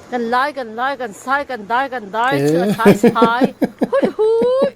Kan lai kan lai kan sai kan dai kan dai chhia chhai chhai hui hui.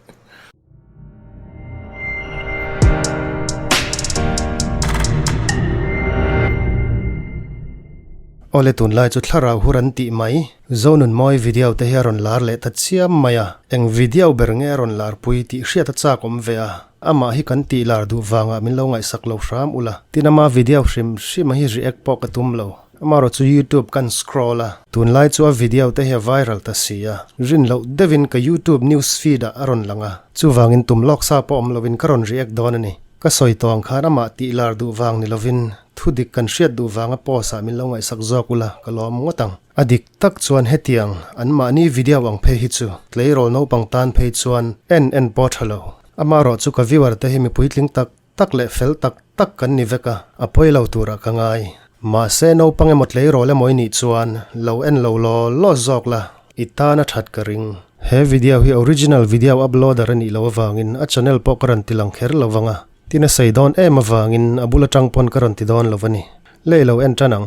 Awle tunlai chu thlarau hur an tih mai. Zonunmawi video te hi a rawn lar leh ta chiam mai a. Eng video ber nge a rawn larpui tih hriat a chak awm ve a. Amah hi kan tih lar duh vangah min lo ngaihsak lo hram ula. Tin ama video hrim hrim a hi react pawh ka tum lo. Amaherawh chu YouTube kan scroll a, tunlai chu a video te hi a viral ta si a, rin loh deuhin ka YouTube news feed ah a rawn lang a, chuvangin tum lawk sa pawh awm lovin ka rawn react dawn a ni. Ka sawi tawh ang khan amah tih lar duh vang ni lovin thu dik kan hriat duh vanga post ah min lo ngaihsak zawk ula ka lawm ngawt ang. A dik tak chuan hetiang anmahni video ang phei hi chu tleirawl naupang tan phei chuan en en pawh tha lo. Amaherawh chu ka viewer te hi mi puitling tak tak leh fel tak tak kan ni vek a, a pawi lo turah ka ngai. Mahse naupang emaw tleirawl emaw i nih chuan lo en lo law law zawk la, i tan a that ka ring. He video hi original video uploader a nih loh avangin a channel pawh ka rawn ti lang kher lo vang a, tin a sei dawn em avangin a bul atang pawn ka rawn ti dawn lo a ni. Lei lo en tan ang.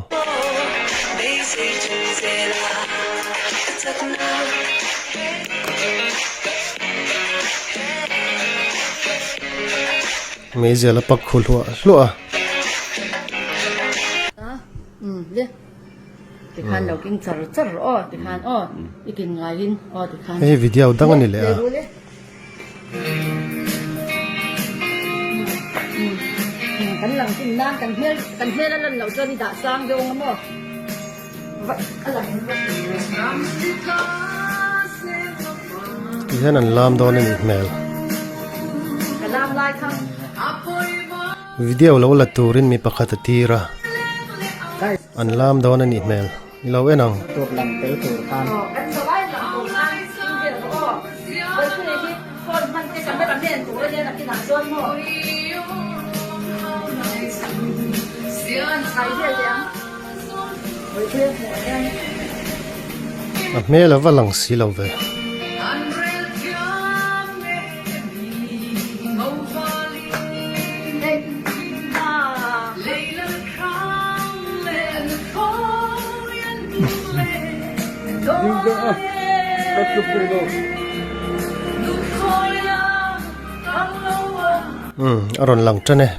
Meizial a pak khu hluah hluah a. Hei video dang a ni leh a. Ti hian an lam dawn a nih hmel. Video lo la turin mi pakhat a tir a, an lam dawn a nih hmel. I lo en ang. A hmel a va lang si lo ve. Umm a rawn lang tan e.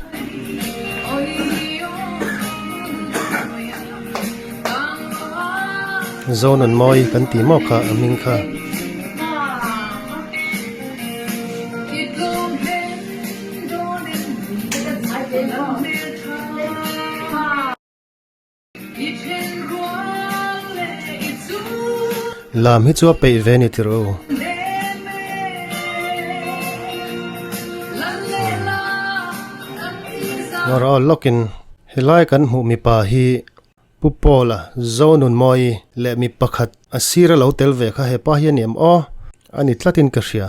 Zonunmawi kan tih maw kha a hming kha. Lam hi chu a peih ve ni tiro. Ngawr aw lawkin helai kan hmuh mipa hi Pu Paula Zonunmawii leh mi pakhat a sir a lo tel ve kha hepa hi a ni em aw a ni tlatin ka hria.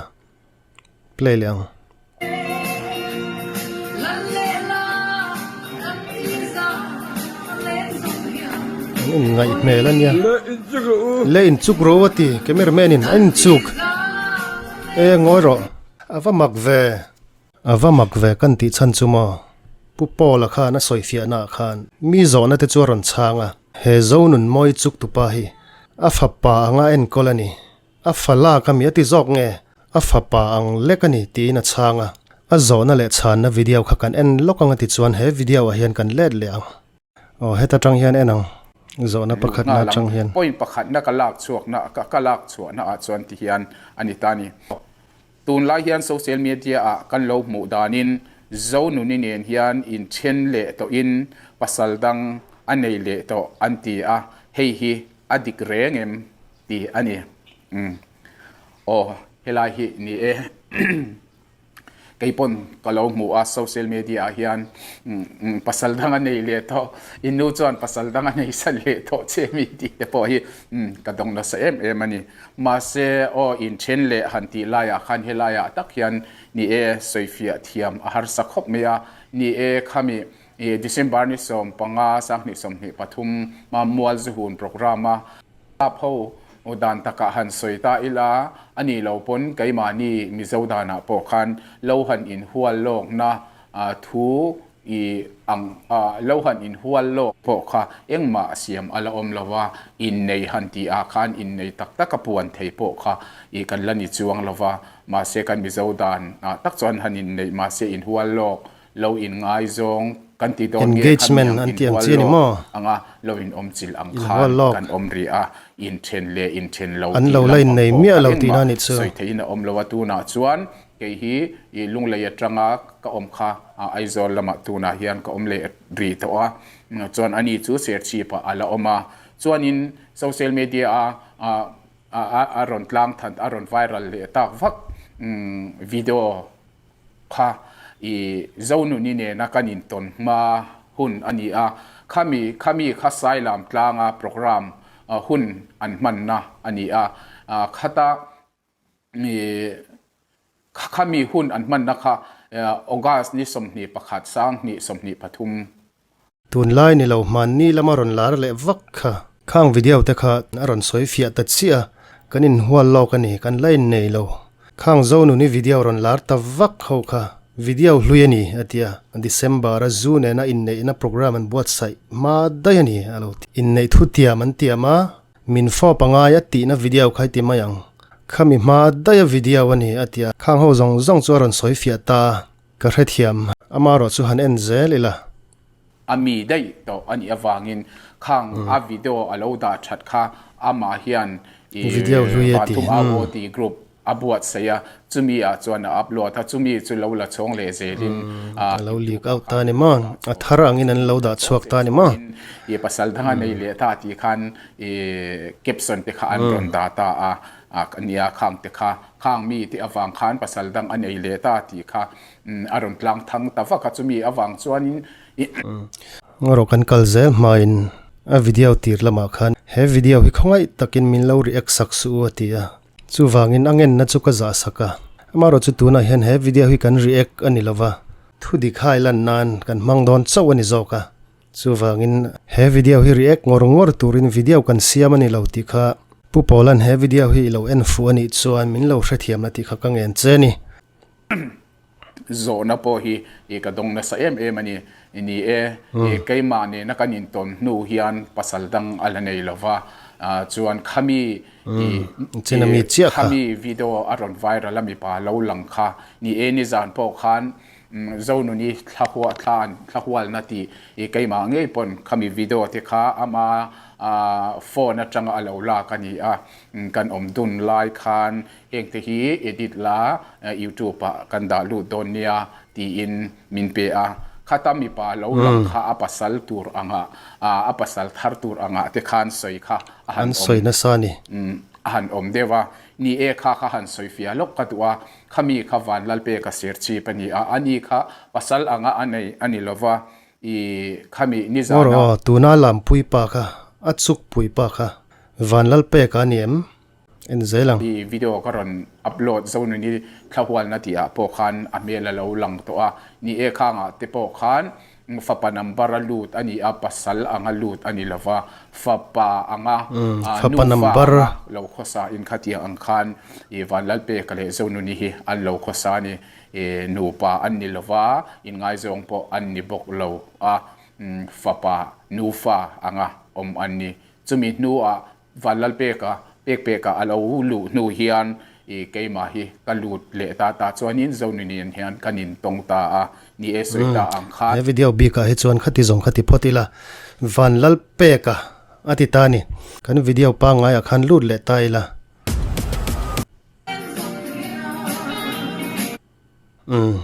Play leh ang. An in ngaih hmel a nia. Le in chuk ro a ti camera man in a in chuk. E ngawi rawh. A va mak ve. A va mak ve kan tih chhan chu maw. Pu Paul a khan a sawi fiahna ah khan mi zawhna te chu a rawn chhang a. He Zonun mawi chuk tupa hi a fapa anga enkawl a ni. A fa lak a mi a ti zawk nge? A fapa ang lek a ni tiin a chhang a. A zawhna leh chhanna video kha kan en lawk ang a ti chuan he video ah hian kan let leh ang. Aw heta tang hian en ang. Zawhna pakhatna atang hian. Point pakhatna ka lak chhuakna ka lak chhuahna ah chuan ti hian a ni ta ni. Tunlai hian social media ah kan lo hmuh danin Zonuni nen hian inthen leh tawhin pasal dang a nei leh tawh an ti a, hei hi a dik reng em? Tih a ni. Umm. Aw, helai hi ni e. Kei pawn ka lo hmu a, social media ah hian umm pasal dang a nei leh tawh, i nu chuan pasal dang a nei san leh tawh che mi tih te pawh hi umm ka dawng nasa em em a ni. Mahse, aw inthen leh han tih laiah khan helaiah tak hian ni e sawifiah thiam a harsa khawp mai a, ni e khami i December ni 15 2023 a Mualzuhun programme a, Ap ho dan takah han sawi ta ila, a nih lo pawn keimahni Mizo danah pawh khan lo han inhual lawkna thu I ang a lo han inhual lawk pawh kha engmah siam a la awm lo va, innei han tih ah khan innei tak tak a puan thei pawh kha i kan la ni chuang lo va, mahse kan Mizo dan ah tak chuan han inneih mahse inhual lawk lo inngaizawng kan ti dawn nge kha Engagement miang an tih ang inhual chi a ni lawk maw? anga lo in awm chilh ang Inhual khan lawk. kan awm rih a, inthen leh inthen lo An tih lo la lampang innei pawh miah kha lo tihna engmah a nih chu. sawi theihin a awm lo a, tunah chuan Kei hi i Lunglei atanga ka awm kha Aizawl lamah tunah hian ka awm leh rih tawh a, chuan ani chu Serchhip ah a la awm a, chuanin social media a a rawn tlang that a rawn viral leh tak vak video kha i Zonuni nena kan intawn hma hun a ni a, khami khami kha Sailam tlanga program hun an hmanna a ni a, khata Khami hun an hmanna kha August ni 21 sang 23. Tunlai ni lo hmanni lama rawn lar leh vak kha. Khang video te kha a rawn sawi fiah ta chiah a, kan inhual lawk a ni, kan la innei lo. Khang Zonuni video rawn lar ta vak ho kha video hlui a ni a ti a, December a zu nena inneihna program an buatsaih hma daih a ni a lo ti. Inneih thutiam an tiam a, Min fawp a ngai a tihna video kha i ti mai ang. Khami hma daih a video a ni a ti a. Khang ho zawng zawng chu a rawn sawi fiah ta a, ka hrethiam. Amarawh chu han en zel ila. A mi daih tawh a nih avangin khang a video a lo dah that kha amah hian i Video hlui a ti. Vanthum Au Aw tih group a buatsaih a, chumi ah chuan a upload a, chumi chu lo la chhawng leh zelin a. A lo leak out ta a ni maw? A thar angin an lo dah chhuak ta a ni maw? I pasal dang a nei leh ta tih khan i caption te kha an rawn dah ta a, a nia khang te kha, khang mi te avang khan pasal dang a nei leh ta tih kha a rawn tlang thang ta vak a, chumi avang chuanin i. Ngarawh kan kal zel hmain a video tir lamah khan he video hi khawngaih takin min lo react sak suh u a ti a. Chuvangin a ngenna chu ka zah sak a, amaherawh chu tunah hian he video hi kan react a ni lova, thu dik hai lan nan kan hmang dawn chauh a ni zawk a. Chuvangin he video hi react ngawr ngawr turin video kan siam a ni lo tih kha Pu Pawla'n he video hi i lo en fuh a nih chuan min lo hrethiam la tih kha ka ngen che a ni. Zawhna pawh hi i ka dawng nasa em em a ni. Ni e, i keimah nena kan intawn hnu hian pasal dang a la nei lo va, chuan khami i khami video a rawn viral a mipa lo lang kha ni e, nizan pawh khan Zonuni thlahua thlan thlahualna tih i keimah ngei pawn khami video te kha ama phone atanga a lo lak a ni a, kan awm dun lai khan Hengte hi edit la youtube ah kan dah lut dawn nia tiin min pe a, khata mipa lo lang kha a pasal tur anga a pasal thar tur anga te khan sawi kha a han An sawi nasa a ni. A han awm deuh a, ni e kha kha han sawi fiah lawk ka duh a, khami kha Vanlalpeka serchhip a ni a, ani kha pasal anga a nei a ni lova, i khami nizana. Aw rawh aw, tuna lampui pa kha a chukpui pa kha Vanlalpeka a ni em? En zel ang. I video ka rawn upload Zonuni thlahualna tih ah pawh khan a hmel a lo lang tawh a, ni e khang ah te pawh khan fapa number a lut a ni a, pasal anga lut a ni lo va, fapa anga Fapa nufa number. anga lo khawsa in khatiang ang khan i Vanlalpeka leh Zonuni hi an lo khawsa a ni, i nupa an ni lo va, inngaizawng pawh an ni bawk lo a, fapa nufa anga awm an ni. Chumi hnuah Vanlalpeka, Pekpeka a lo luh hnu hian i keimah hi ka lut leh ta ta chuanin Zonunian hian kan intawng ta a, ni e sawi ta ang khan. He video bikah hi chuan khati zawng khati phawt ila, Vanlalpeka a ti ta a ni. Kan video pangngaiah khan lut leh ta ila. Umm.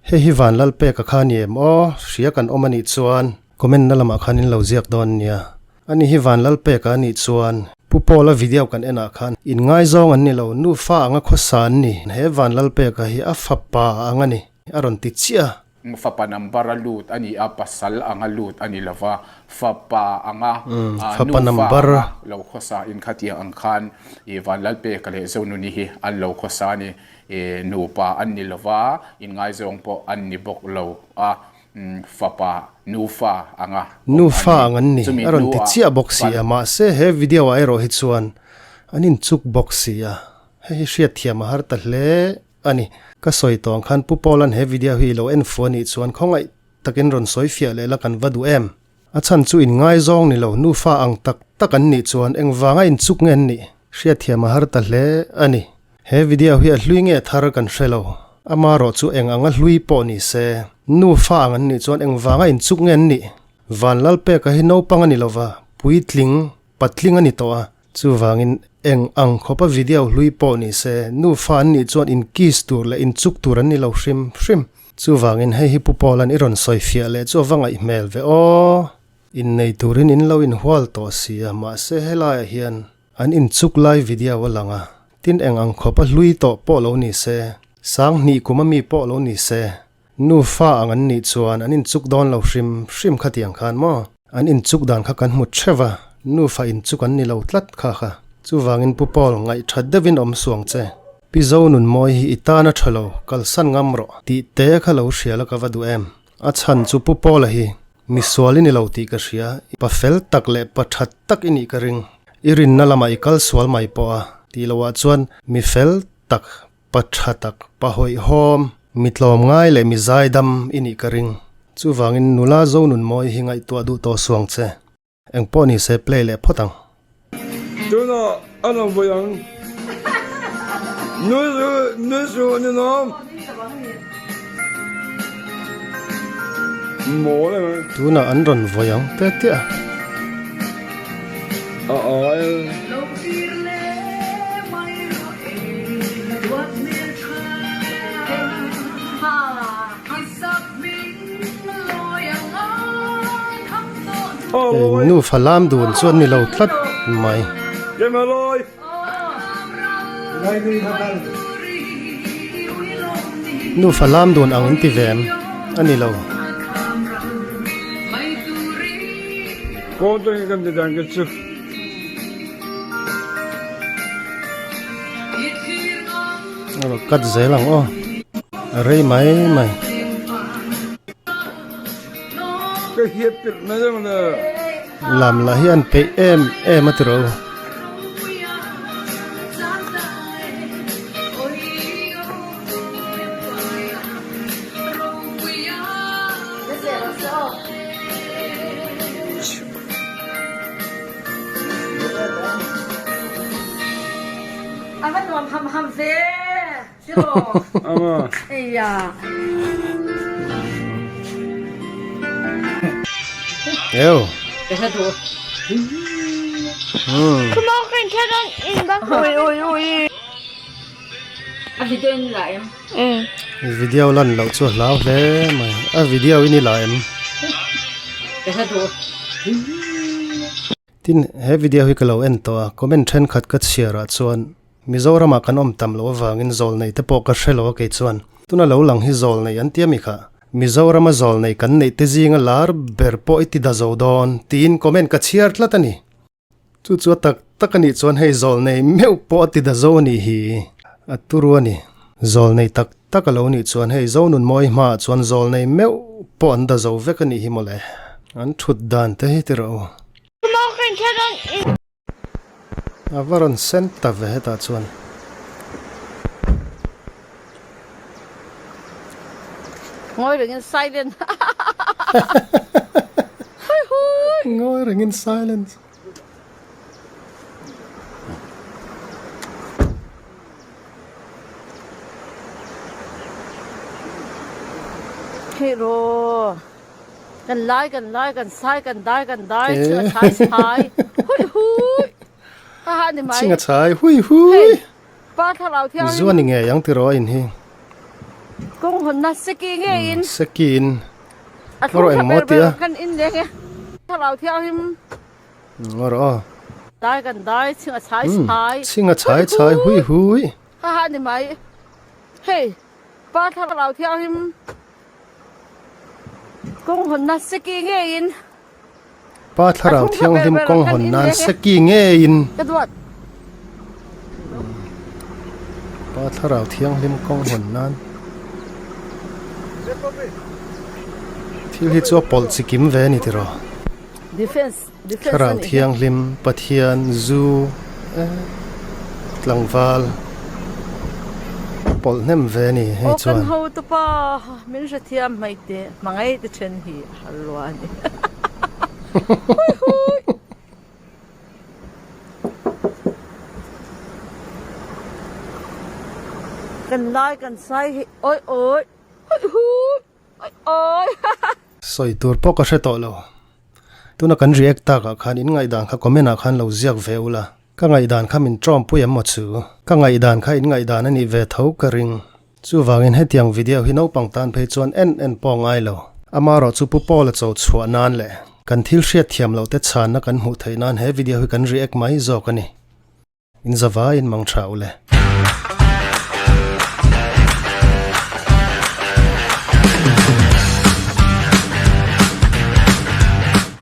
Hei hi Vanlalpeka kha ni em aw, hria kan awm anih chuan comment na lamah khan in lo ziak dawn nia. Ani hi Vanlalpeka anih chuan Pu Paula video kan en ah khan in ngaizawng an ni lo, nufa anga khawsa an ni. He Vanlalpeka hi a fapa ang a ni, a rawn ti chiah a. Fapa number a lut a ni a, pasal anga lut a ni lo va, fapa anga Fapa nufa number. anga lo khawsa in khatiang ang khan i Vanlalpeka leh Zonuni hi an lo khawsa a ni. I nupa an ni lo va, inngaizawng pawh an ni bawk lo a, fapa nufa anga awm an Nufa ni. ang an ni, Chumi a rawn ti hnuah chiah bawk si van. a, mahse he video ah erawh hi chuan an inchuk bawk si a, hei hi hriatthiam a har ta hle a ni. Ka sawi tawng khan Pu Paul-a'n he video hi i lo en fuh a nih chuan khawngaih. takin rawn sawi fiah leh la kan va duh em? A chhan chu inngaizawng ni lo nufa ang tak tak an nih chuan engvanga inchuk nge an nih hriatthiam a har ta hle a ni. He video hi a hlui nge thar kan hre lo. Amarawh chu eng anga hlui pawh ni se, nufa ang an nih chuan engvanga inchuk nge an nih? Vanlalpeka hi naupang a ni lova, puitling, patling a ni tawh a. Chuvangin eng ang khawpa video hlui pawh ni se, nufa an nih chuan in kiss tur leh in chuk tur an ni lo hrim hrim. Chuvangin hei hi Pu Paula'n i rawn sawi fiah leh chu a va ngaih hmel ve aw. Innei turin in lo inhual tawh si a, mahse helaiah hian an inchuk lai video a lang a, tin eng ang khawpa hlui tawh pawh lo ni se, sang hnih kum ami pawh lo ni se, Nufa ang an nih chuan an inchuk dawn lo hrim hrim khatiang khan maw? An inchuk dan kha kan hmu theuh a, nufa inchuk an ni lo tlat kha kha. Chuvangin Pu Paul, ngaihthat deuhin awm suang che. Pi Zo Nunmawi hi i tan a tha lo, kalsan ngam rawh tih te kha lo hria la ka va duh em. A chhan chu Pu Paula hi misual i ni lo tih ka hria, pa fel tak leh pa tha tak i nih ka ring. I rinna lamah i kal sual mai pawh a tih loah chuan mi fel tak, Pa tha tak, pa hawihhawm, mi tlawmngai leh mi zaidam i nih ka ring. Chuvangin nula Zonunmawi hi ngaihtuah duh tawh suang che. Engpawh ni se play leh phawt ang. Tunah a rawn vawi ang. Nui suh, nui suh a ninawm. Mawl em ai. Tunah an rawn vawi ang te tia. A ai. Nu falam dun chuan ni lo tlat mai. Nu falam dun ang in ti ve em? A ni lo. A rawn cut zel ang aw. A rei mai mai. Lam lah hi an peih em em a tiro. A va nuam ham ham ve tiraw? Eia. Eo. Ka hla duh. Hmm. Ui ui ui. A video in la em? Video lan loh chu a hlau hle mai. A video in i la em? Ka hla duh. Tin, he video hi ka lo en tawh a, comment thenkhat ka chhiar ah chuan Mizoram ah kan awm tam loh avangin zawl nei te pawh ka hre lo a kei chuan tuna lo lang hi zawl nei an ti a mi kha Mizoram a zawl nei kan neih te zinga lar ber pawh i ti da zo dawn tiin comment ka chhiar tlat a ni. Chu chu a tak tak a nih chuan hei zawl nei meuh pawh a ti da zo a nih hi a turu a ni. Zawl nei tak tak a lo nih chuan hei Zonunmawi hmaah chuan zawl nei meuh pawh an da zo vek a nih hi mawle. An thut dan te hi ti rawh u. A va rawn sen ta ve hetah chuan. Ngawi rengin silent. Hui hui. Ngawi rengin silent. Hei ro. Kan lai kan lai kan sai kan dai kan dai chhinga chhai chhai hui hui. Ha ha ni mai. Chhinga chhai hui hui. Hei pa thlarau thiang. Zuan ni ngei ang tiraw in hi. Kawng hawn na seki ngei in. Seki in. A thlung tha ber ber kan in leng e. Thlarau thianghlim. Ngaw rawh aw. Dai kan dai chhinga chhai chhai. Chhinga chhai chhai hui hui. Ha ha ni mai. Hei pa thlarau thianghlim. Kawng hawn na seki ngei in. Pa thlarau thianghlim kawng hawn nan seki ngeiin. Ka duat. Pa thlarau thianghlim kawng hawn nan. Thil hi chu a pawlh chi kim ve a ni tiraw. Defense defense Thlarau thianghlim Pathian zu tlangval. pawlh hnem ve a ni hei Aw kan chuan. hotupa min hrethiam hmai teh hmangaih te then hi a har lua a ni. Hui hui. Kan lai kan sai hi awi awi hui hui awi awi. Sawi tur pawh ka hre tawh lo. Tuna kan react takah khan in ngaihdan kha comment ah khan lo ziak ve ula. Ka ngaihdan kha min tawmpui em maw chu? Ka ngaihdan kha in ngaihdan a nih ve tho ka ring. Chuvangin hetiang video hi naupang tan phei chuan en en pawh ngai lo. Amarawh chu Pu Paula cho chhuah nan leh kan thil hriat thiam loh te chhanna kan hmuh theih nan he video hi kan react mai zawk a ni. In zavaiin mang tha u le.